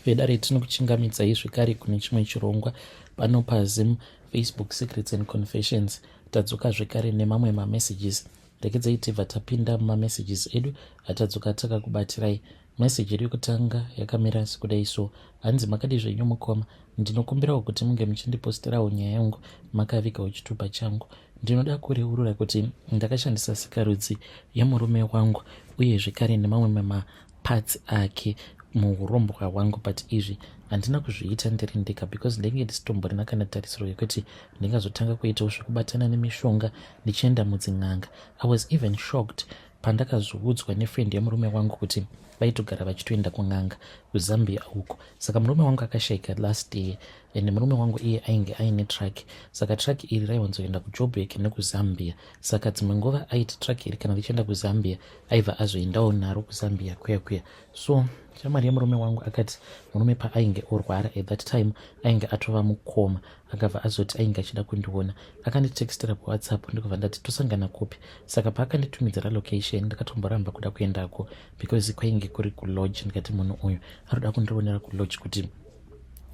Vedare, tinokuchingamidzai zvekare kune chimwe chirongwa pano paZim Facebook Secrets and Confessions. Tadzoka zvekare nemamwe mamessages. Regedzai tibva tapinda mumamessages edu atadzoka takakubatirai. Message yedu yekutanga yakamira sekudai so. Hanzi, makadi zvenyu mukoma? Ndinokumbirawo kuti munge muchindiposterawo nyaya yangu makavigawo chitupa changu. Ndinoda kureurura kuti ndakashandisa sikarudzi yemurume wangu uye zvekare nemamwe memaparts ake muurombwa hwangu, but izvi handina kuzviita ndiri ndega because ndenge ndisitomborina kana tarisiro yekuti ndingazotanga kuitawo zvekubatana nemishonga ndichienda mudzin'anga. I was even shocked pandakazoudzwa nefriend yemurume wangu kuti vaitogara vachitoenda kun'anga kuZambia uko. Saka murume wangu akashayika last year and murume wangu iye ainge aine truck. Saka truck iri raiwanzoenda kuJoburg nekuZambia. Saka dzimwe nguva aiti truck iri kana richienda kuZambia, aibva azoendawo naro kuZambia kuya kuya. So shamwari yemurume wangu akati murume paainge orwara, at that time ainge atova mukoma, akabva azoti ainge achida kundiona. Akanditextera paWhatsApp, ndikubva ndati tosangana kupi. Saka paakanditumidzira location, ndakatomboramba kuda kuendako because kwainge kuri kulodge. Ndikati munhu uyu arikuda kundionera kulodge kuti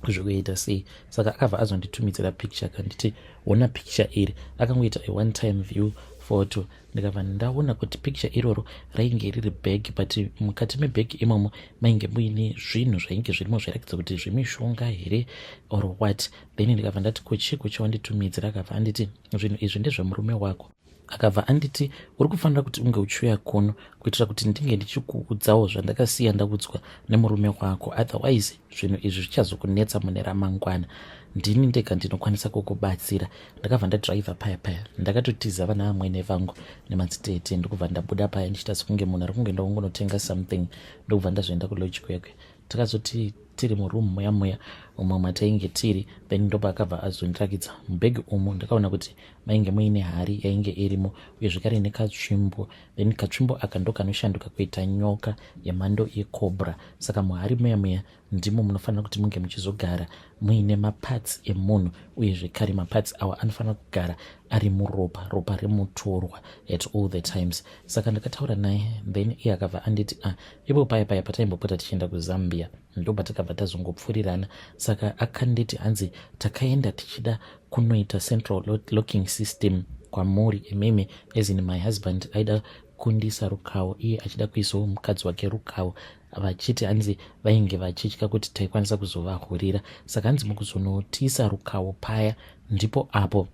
zvekuita sei. Saka akabva azonditumidzira picture, akanditi, "Ona picture iri." Akangoita a one time view photo, ndikabva ndaona kuti picture iroro rainge riri bag, but mukati mebag imomo mainge muine zvinhu zvainge zvirimo zvairatidza kuti zvemishonga here or what. Then ndikabva ndati, "Ko chiko chawanditumidzira?" Akabva anditi, "Zvinhu izvi ndezvemurume wako." Akabva anditi, "Uri kufanira kuti unge uchiuya kuno kuitira kuti ndinge ndichikuudzawo zvandakasiya ndaudzwa nemurume wako, otherwise zvinhu izvi zvichazokunetsa mune ramangwana. Ndini ndega ndinokwanisa kukubatsira." Ndakabva ndadhiraivha paya paya, ndakatotiza vana vamwene vangu nemadzitete, ndokubva ndabuda paya ndichiita sekunge munhu ari kunge ndaungonotenga something, ndokubva ndazoenda kulodge kwekwe. Takazoti tiri muroom muya muya umo matainge tiri, then ndopaakabva azondirakidza mubhegi umu. Ndakaona kuti mainge muine hari yainge irimo uye zvekare nekatsvimbo. Then katsvimbo aka ndo kanoshanduka kuita nyoka yemhando yecobra. Saka muhari muya muya ndimo munofanira kuti munge muchizogara muine maparts emunhu, uye zvekare maparts awa anofanira kugara ari muropa, ropa remutorwa at all the times. Saka ndakataura naye, then iye akabva anditi, ah, ipo paya paya pataimbopota tichienda kuZambia, ndobva takabva tazongopfurirana. Saka akanditi, hanzi takaenda tichida kunoita central locking system kwamuri imimi, as in my husband aida kundisa rukawo, iye achida kuisawo mukadzi wake rukawo, vachiti hanzi vainge vachitya kuti taikwanisa kuzovahurira. Saka hanzi mukuzonotisa rukawo paya, ndipo apo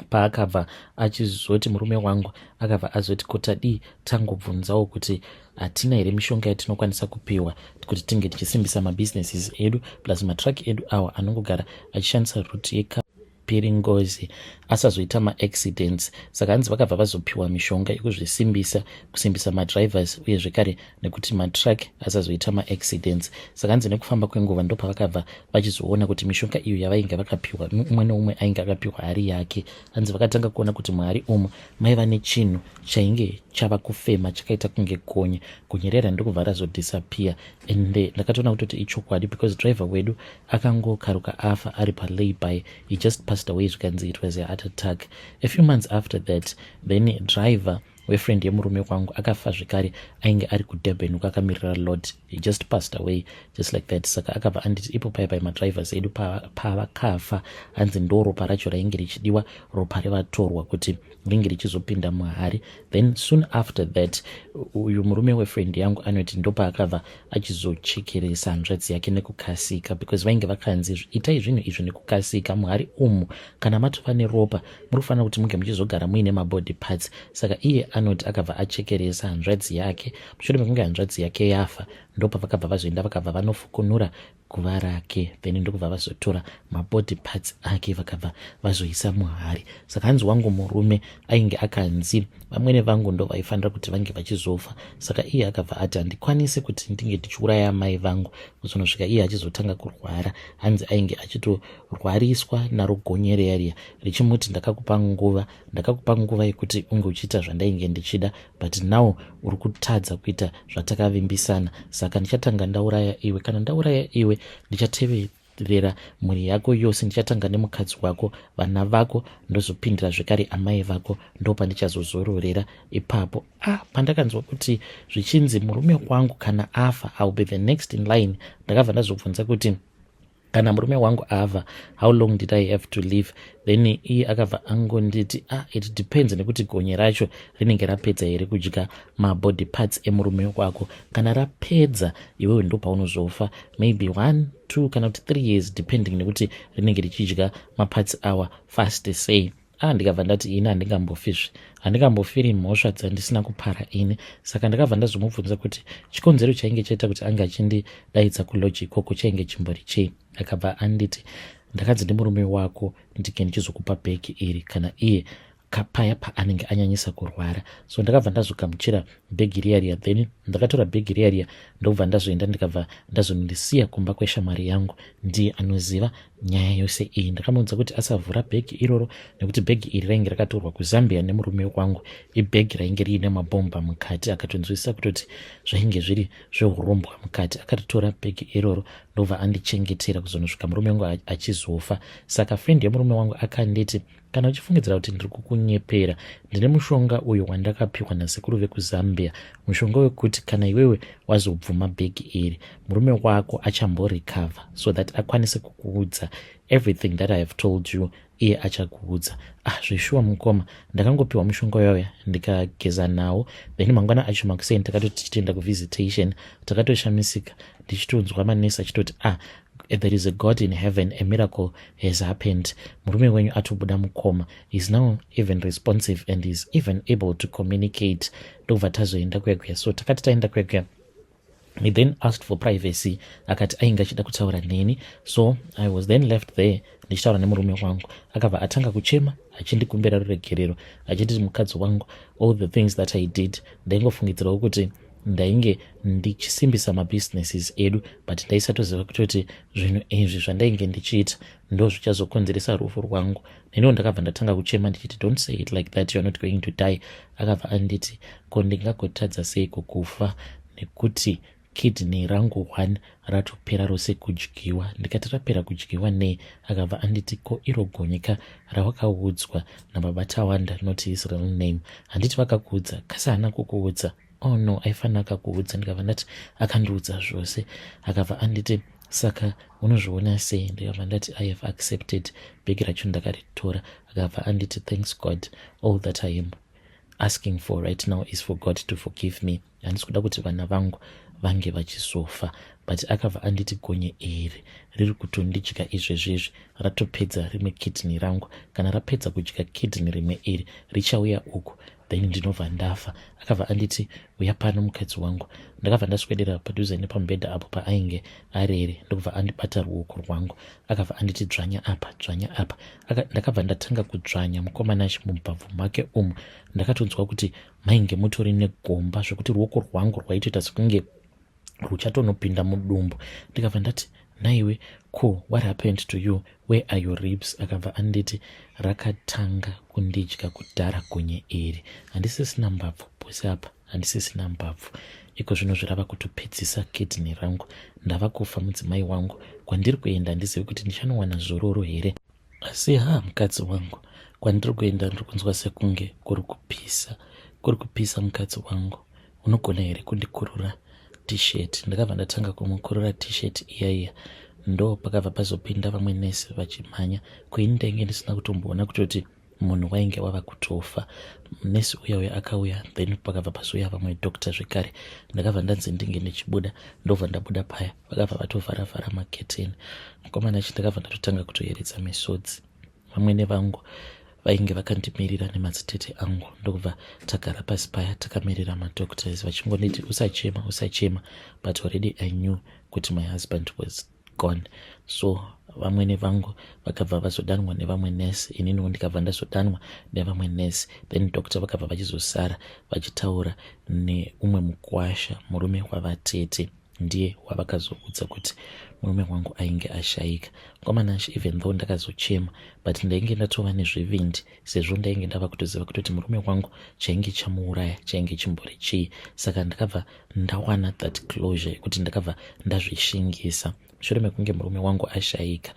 paakabva achizoti, murume wangu akabva azoti, "Kotadii tangobvunzawo kuti hatina here mishonga yatinokwanisa kupiwa kuti tinge tichisimbisa mabusinesses edu, plus matruck edu awa anongogara achishandisa route yekapiringozi asazoita maaccidents?" Saka hanzi vakabva vazopiwa mishonga yekuzvisimbisa, kusimbisa madrivers uye zvekare nekuti matruck asazoita maaccidents. Saka hanzi nekufamba kwenguva ndopavakabva vachizoona kuti mishonga iyo yavainge vakapiwa, umwe neumwe ainge akapiwa hari yake. Hanzi vakatanga kuona kuti muhari umu maiva nechinhu chainge chava kufema, chakaita kunge gonye. Gonye rera ndokubva razodisappear. Ende ndakatoona kutoti ichokwadi because driver wedu akangokaruka afa ari palayby. He just passed away, zvikanzi it was a heart attack. A few months after that, then driver wefriend yemurume wangu akafa zvekare. Ainge ari kuDurban uko akamirira load. He just passed away just like that. Saka akabva anditi ipo pai pai madrivers edu pavakafa, hanzi ndo ropa racho rainge richidiwa, ropa revatorwa kuti ringe richizopinda muhari. Then soon after that, uyu murume wefriend yangu anoti ndopaakabva achizochekeresa hanzvadzi yake nekukasika because vainge vakanzi, "Itai zvinhu izvi nekukasika. Muhari umu kana matova neropa, muri kufanira kuti munge muchizogara muine mabody parts." Saka iye anoti akabva achekeresa hanzvadzi yake. Mushure mekunge hanzvadzi yake yafa, ndopavakabva vazoenda, vakabva vanofukunura guva rake, then ndokubva vazotora mabody parts ake, vakabva vazoisa muhari. Saka hanzi wangu murume ainge akanzi vamwene vangu ndo vaifanira kuti vange vachizofa. Saka iye akabva ati, "Handikwanisi kuti ndinge ndichiuraya mai vangu." Kuzonosvika iye achizotanga kurwara, hanzi ainge achitorwariswa naro gonye riya riya richimuti, "Ndakakupa nguva, ndakakupa nguva yekuti unge uchiita zvandainge ndichida, but now uri kutadza kuita zvatakavimbisana. Saka ndichatanga ndauraya iwe. Kana ndauraya iwe, ndichateve Ndicharegerera mhuri yako yose, ndichatanga nemukadzi wako, vana vako, ndozopindira zvekare amai vako, ndopandichazozororera ipapo. Ah, pandakanzwa kuti zvichinzi murume wangu kana afa, I will be the next in line, ndakabva ndazobvunza kuti kana murume wangu afa, how long did I have to live? Then iye akabva angonditi, "Ah, it depends nekuti gonye racho rinenge rapedza here kudya mabody parts emurume wako. Kana rapedza, iwewe ndo paunozofa, maybe 1, 2 kana kuti 3 years, depending nekuti rinenge richidya maparts awa fast sei." Ah, ndikabva ndati ini handingambofizve, handingambofiri mhosva dzandisina kupara ini. Saka ndakabva ndazomubvunza kuti chikonzero chainge chaita kuti ange achindidaidza kulodge ikoko chainge chimbori chei. Akabva anditi, "Ndakanzi ndimurume wako ndike ndichizokupa bhegi iri kana iye paya paanenge anyanyisa kurwara." So ndakabva ndazogamuchira bhegi riya riya. Then ndakatora bhegi riya riya, ndobva ndazoenda, ndikabva ndazonondisiya kumba kweshamwari yangu, ndiye anoziva nyaya yose iyi. Ndakamuudza kuti asavhura bhegi iroro nekuti bhegi iri rainge rakatorwa kuZambia nemurume wangu, ibhegi rainge riine mabhomba mukati. Akatonzwisisa kutoti zvainge zviri zveurombwa mukati. Akatitora bhegi iroro, ndobva andichengetera kuzonosvika murume wangu achizofa. Saka friend yemurume wangu akanditi, "Kana uchifungidzira kuti ndiri kukunyepera, ndine mushonga uyo wandakapiwa nasekuru vekuZambia, mushonga wekuti kana iwewe wazobvuma bhegi iri, murume wako achamborecover so that akwanise kukuudza everything that I have told you. Iye achakuudza." Ah, zveshuwa mukoma, ndakangopiwa mushonga uyoya, ndikageza nawo. Then mangwana acho makuseni takatoti tichitoenda kuvisitation, takatoshamisika ndichitonzwa manesi achitoti, "Ah, there is a God in heaven, a miracle has happened. Murume wenyu atobuda mukoma, is now even responsive and is even able to communicate." Ndobva tazoenda kuya. So takati taenda kuya, he then asked for privacy, akati ainge achida kutaura neni. So I was then left there ndichitaura nemurume wangu. Akabva atanga kuchema achindikumbira ruregerero, achititi, "Mukadzi wangu, all the things that I did, ndaingofungidzirawo kuti ndainge ndichisimbisa mabusinesses edu, but ndaisatoziva kutoti zvinhu izvi zvandainge ndichiita ndo zvichazokonzeresa rufu rwangu." Neniwo ndakabva ndatanga kuchema ndichiti, "Don't say it like that, you are not going to die." Akabva anditi, "Ko ndingagotadza sei kukufa nekuti kidney rangu one ratopera rose kudyiwa?" Ndikati, "Rapera kudyiwa nei?" Akabva anditi, "Ko iro gonyeka rawakaudzwa nababa Tawanda, not his real name, handiti vakakuudza? Kasi haana kukuudza?" "Oh no, aifanira akakuudza." Ndikabva ndati, "Akandiudza zvose." Akabva anditi, "Saka unozviona sei?" Ndikabva ndati, "I have accepted, bhegi racho ndakaritora." Akabva anditi, "Thanks God. All that I am asking for right now is for God to forgive me. Handisi kuda kuti vana vangu vange vachizofa." But akabva anditi, "Gonye iri riri kutondidya izvezvizvi, ratopedza rimwe kidney rangu. Kana rapedza kudya kidney rimwe iri, richauya uku, then ndinobva ndafa." Akabva anditi, "Uya pano, mukadzi wangu." Ndakabva ndaswedera padhuze nepamubhedha apo paainge arere, ndokubva andibata ruoko rwangu. Akabva anditi, "Dzvanya apa, dzvanya apa." Ndakabva ndatanga kudzvanya mukomana mumubhabvu make umu. Ndakatonzwa kuti mainge mutori negomba zvekuti ruoko rwangu rwaitoita sekunge ruchatonopinda mudumbu. Ndikabva ndati, "Naiwe, ko what happened to you? Where are your ribs?" Akabva anditi, "Rakatanga kundidya kudhara gonye iri. Handisisina mbabvu pose apa, handisisina mbabvu iko zvino, zvirava kutopedzisa kidney rangu. Ndava kufa, mudzimai wangu. Kwandiri kuenda handizivi kuti ndichanowana zororo here. Asi ha, mukadzi wangu, kwandiri kuenda ndiri kunzwa sekunge kuri kupisa, kuri kupisa. Mukadzi wangu, unogona here kundikurura T-shirt?" Ndakabva ndatanga kumukurura T-shirt iya iya. Ndo pakabva pazopinda vamwe nesi vachimhanya. Kuini ndainge ndisina kutomboona kutoti munhu wainge wava kutofa. Nesi uya uya akauya, then pakabva pazouya vamwe doctor zvekare. Ndakabva ndanzi ndinge ndichibuda, ndobva ndabuda paya, vakabva vatovharavhara maketeni. Mukomana chi, ndakabva ndatotanga kutoyeredza misodzi. Vamwene vangu vainge vakandimirira nemadzitete angu, ndokubva tagara pasi paya takamirira madoctors, vachingonditi, "Usachema, usachema." But already I knew kuti my husband was gone. So vamwene vangu vakabva vazodanwa nevamwe nesi, ininiwo ndikabva ndazodanwa nevamwe nesi. Then doctor vakabva vachizosara vachitaura neumwe mukwasha, murume wavatete. Ndiye wavakazoudza kuti murume wangu ainge ashayika. Kwamanashe, even though ndakazochema, but ndainge ndatova nezvivindi, sezvo ndainge ndava kutoziva kutoti murume wangu chainge chamuuraya chainge chimbori chii. Saka ndakabva ndawana that closure yekuti ndakabva ndazvishingisa. Mushure mekunge murume wangu ashayika,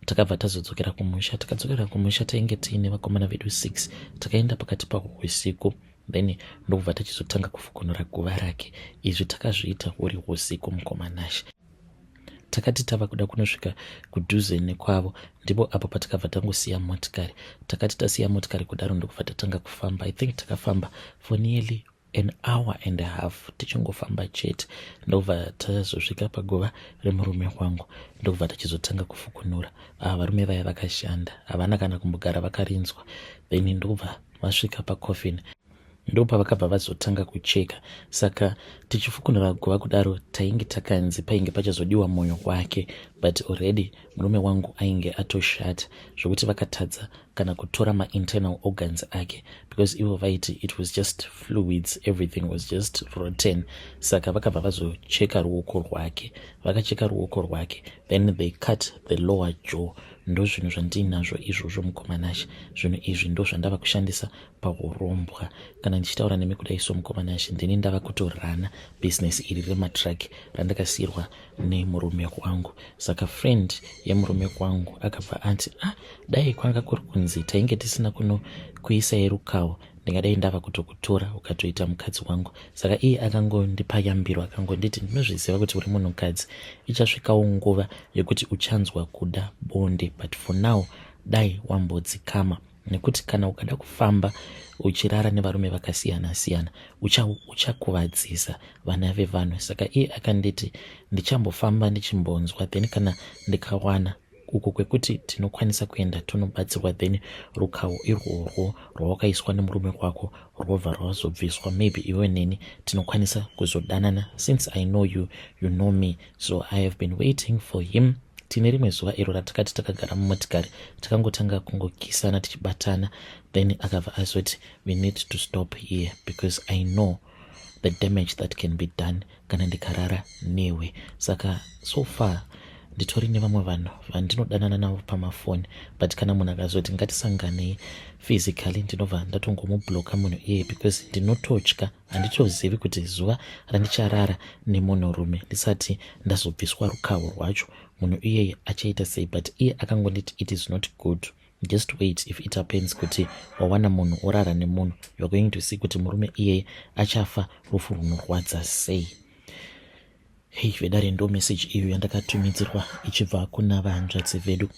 takabva tazodzokera kumusha. Takadzokera kumusha, tainge tiine vakomana vedu 6. Takaenda pakati pahusiku, then ndokubva tachizotanga kufukunura guva rake. Izvi takazviita huri usiku, mukomanashe. Takati tava kuda kunosvika kudhuze nekwavo, ndipo apo patakabva tangosiya motikari. Takati tasiya motikari kudaro, ndokubva tatanga kufamba. I think takafamba for nearly an hour and a half tichingofamba chete, ndobva tazosvika paguva remurume wangu, ndokubva tachizotanga kufukunura. Ava varume vaya vakashanda, havana kana kumbogara vakarinzwa. Then ndokubva vasvika pacoffin, ndopavakabva vazotanga kucheka. Saka tichifukunura guva kudaro, tainge takanzi painge pachazodiwa mwoyo wake, but already murume wangu ainge atoshata zvokuti vakatadza kana kutora mainternal organs ake, because ivo vaiti it was just fluids, everything was just rotten. Saka vakabva vazocheka ruoko rwake. Vakacheka ruoko rwake, then they cut the lower jaw. Ndo zvinhu zvandinazvo izvozvo, mukomanashe. Zvinhu izvi ndo zvandava kushandisa paurombwa. Kana ndichitaura nemi kudai so, mukomanashe, ndini ndava kutorana bhizinesi iri rematruck randakasiyirwa nemurume wangu. Saka friend yemurume wangu akabva ati, "Ah, dai kwanga kuri kunzi tainge tisina kuno kuisai rukawo, ndingadai ndava kutokutora ukatoita mukadzi wangu." Saka iye akangondipa yambiro, akangonditi, "Ndinozviziva kuti uri munhukadzi, ichasvikawo nguva yekuti uchanzwa kuda bonde, but for now dai wambodzikama, nekuti kana ukada kufamba uchirara nevarume vakasiyana siyana, uchakuvadzisa vana vevanhu." Saka iye akanditi ndichambofamba ndichimbonzwa, then kana ndikawana uko kwekuti tinokwanisa kuenda tonobatsirwa, then rukawo irworwo rwawakaiswa nemurume wako rwobva rwazobviswa, maybe iwe neni tinokwanisa kuzodanana, since I know you, you know me." So I have been waiting for him. Tine rimwe zuva iro ratakati takagara mumotikari, takangotanga kungokisana tichibatana, then akabva azoti, "We need to stop here because I know the damage that can be done kana ndikarara newe." Saka so far nditori nevamwe vanhu vandinodanana navo pamafoni, but kana munhu akazoti ngatisanganei physically, ndinobva ndatongomublocka munhu iyeye, because ndinototya. Handitozivi kuti zuva randicharara nemunhurume ndisati ndazobviswa rukawo rwacho, munhu iyeye achaita sei. But iye akangonditi, "It is not good. Just wait. If it happens kuti wawana munhu orara nemunhu, you are going to see kuti murume iyeye achafa rufu runorwadza sei." Hei vedare, ndo meseji iyo yandakatumidzirwa ichibva kuna vahanzvadzi vedu.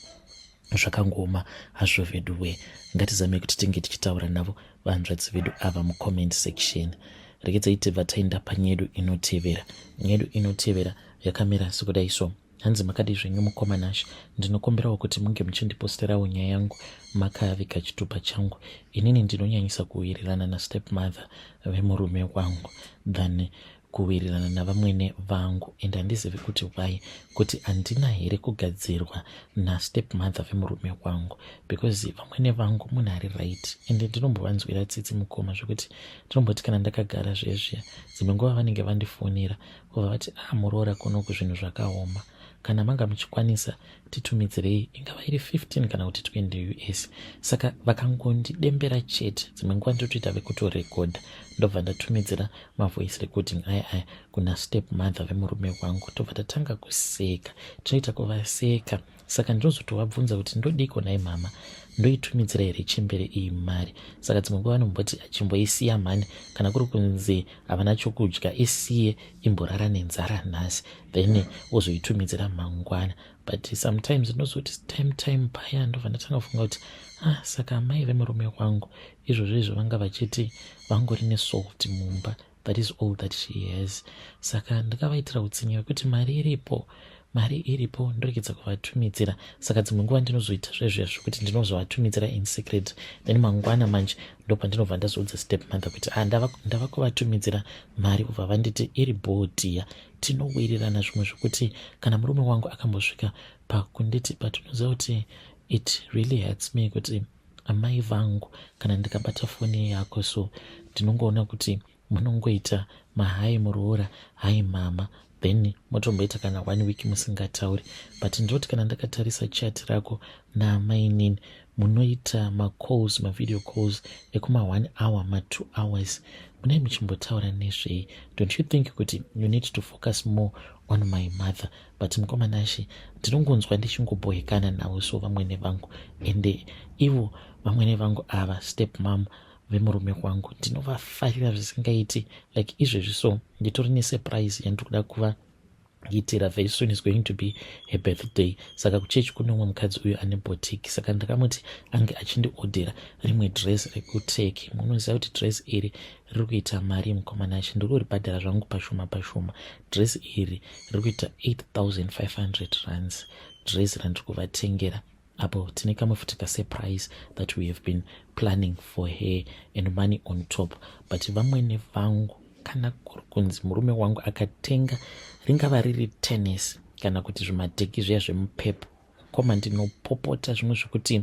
Zvakangoma hazvo vedu we. Ngatizame kuti tinge tichitaura navo vahanzvadzi vedu ava mucomment section. Regedzai tibva taenda panyedu inotevera. Nyedu inotevera yakamira sekudai so. Hanzi, "Makadi zvenyu mukomanashe? Ndinokumbirawo kuti munge muchindiposterawo nyaya yangu makaviga chitupa changu. Inini ndinonyanyisa kuwirirana nastepmother vemurume wangu than kuwirirana navamwene vangu, and handizivi kuti why, kuti handina here kugadzirwa nastepmother vemurume wangu, because vamwene vangu munhu ari right, and ndinombovanzwira tsitsi mukoma, zvekuti ndinomboti kana ndakagara zvezviya, dzimwe nguva vanenge vandifonera, vobva vati, 'Ah, muroora, kunoku zvinhu zvakaoma. Kana manga muchikwanisa, titumidzirei ingava iri 15 kana kuti 20 US.' Saka vakangondidembera chete, dzimwe nguva ndotoita vekutorekodha, ndobva ndatumidzira mavoice recording aya aya kuna step mother vemurume wangu, tobva tatanga kuseka, tinoita kuvaseka. Saka ndinozotovabvunza kuti, 'Ndodiko nai mama? Ndoitumidzira here chembere iyi mari?' Saka dzimwe nguva vanomboti, 'Chimboisiya mhani. Kana kuri kunzi havana chokudya, isiye imborara nenzara nhasi, then wozoitumidzira mangwana.' But sometimes ndinozoti time time paya ndobva ndatanga kufunga kuti, ah, saka amai vemurume wangu izvozvo izvo vanga vachiti vangori nesalt mumba, that is all that she has. Saka ndakavaitira utsinye hwekuti mari iripo, mari iripo, ndoregedza kuvatumidzira." Saka dzimwe nguva ndinozoita zvezviya zvokuti ndinozovatumidzira in secret, then mangwana manje ndopandinobva ndazoudza step mother kuti, "Ah, ndava kuvatumidzira mari." Kubva vanditi, "Iri bhodhiya." Tinowirirana zvimwe zvokuti kana murume wangu akambosvika pakunditi, but unoziva kuti it really hurts me kuti amai vangu, kana ndikabata foni yako so, ndinongoona kuti munongoita mahai muroora, hai mama. Then motomboita kana one week musingatauri. But ndinoti kana ndakatarisa chat rako naamainini, munoita macalls, mavideo calls ekuma 1 hour, ma2 hours. Munai muchimbotaura nezvei? Don't you think kuti you need to focus more on my mother? But mukoma Nashe, ndinongonzwa ndichingobhohekana navo. So vamwene vangu, ende ivo vamwene vangu ava, step mom vemurume wangu, ndinovafarira zvisingaiti. Like izvezvi so nditori nesurprise yandiri kuda kuvaitira. Very soon is going to be her birthday. Saka kuchechi kune umwe mukadzi uyu ane boutique, saka ndakamuti ange achindiodhera rimwe dress rekuTurkey. Munoziva kuti dress iri riri kuita mari, mukoma Nashe. Ndiri kuribhadhara zvangu pashoma pashoma. Dress iri riri kuita 8500 rands, dress randiri kuvatengera. Apo tine kamwe futi kasurprise that we have been planning for her and money on top. But vamwene vangu, kana kuri kunzi murume wangu akatenga, ringava riri tennis kana kuti zvimadheki zviya zvemupepo, koma ndinopopota zvimwe zvekuti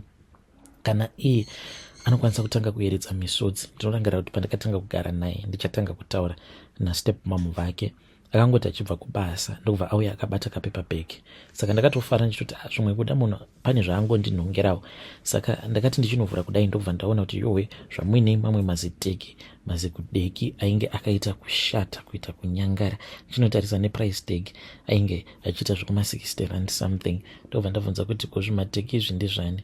kana iye anokwanisa kutanga kuyeredza misodzi. Ndinorangarira kuti pandakatanga kugara naye, ndichatanga kutaura nastep mom vake, akangoti achibva kubasa ndokubva auya akabata kapaper bag. Saka ndakatofara ndichitoti, ah, zvimwe kuda munhu pane zvaangondinhongerawo. Saka ndakati ndichinovhura kudai, ndokubva ndaona kuti yowe, zvamuine mamwe maziteki, mazikudeki ainge akaita kushata, kuita kunyangara. Ndichinotarisa neprice tag, ainge achiita zvekuma60 rand something. Ndobva ndabvunza kuti, ko zvimateki izvi ndezvani?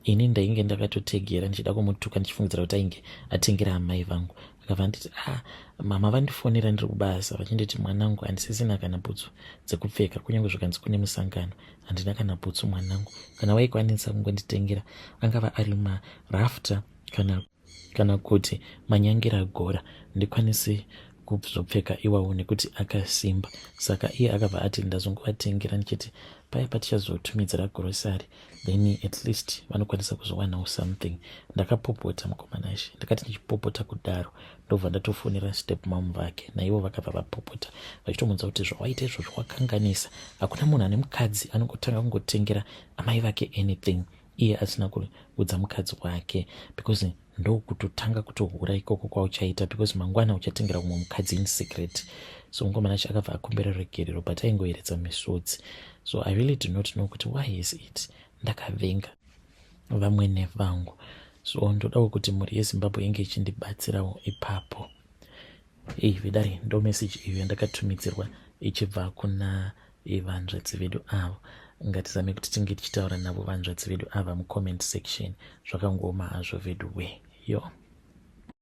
Ini ndainge ndakatotegera ndichida kumutuka, ndichifungidzira kuti ainge atengera amai vangu. Akabva nditi, ah, mama vandifonera ndiri kubasa vachinditi, mwanangu, handisisina kana bhutsu dzekupfeka, kunyange zvikanzi kune musangano, handina kana bhutsu. Mwanangu, kana vaikwanisa kungonditengera angava ari marafta kana kuti manyangira gora, ndikwanise kuzopfeka iwawo nekuti akasimba. Saka iye akabva ati, ndazongovatengera ndichiti paya patichazotumidzira grocery, then at least vanokwanisa kuzowanawo something. Ndakapopota, mukoma Nashe. Ndakati ndichipopota kudaro, ndobva ndatofonera step mom vake. Naivo vakabva vapopota vachitomunza kuti zvawaita izvozvo wakanganisa. Hakuna munhu ane mukadzi anongotanga kungotengera amai vake anything iye asina kuudza mukadzi wake, because ndokutotanga kutohura ikoko kwauchaita, because mangwana uchatengera umwe mukadzi in secret. So mukoma Nashe akabva akumbira regerero, but aingoeredza misodzi. So I really do not know kuti why is it ndakavenga vamwene vangu. So ndodawo kuti mhuri yeZimbabwe inge ichindibatsirawo ipapo. Ei vedare, ndo message iyo yandakatumidzirwa ichibva kuna vanzvadzi vedu avo. Ngatizame kuti tinge tichitaura navo vanzvadzi vedu ava mucomment section. Zvakangooma hazvo vedu we yo.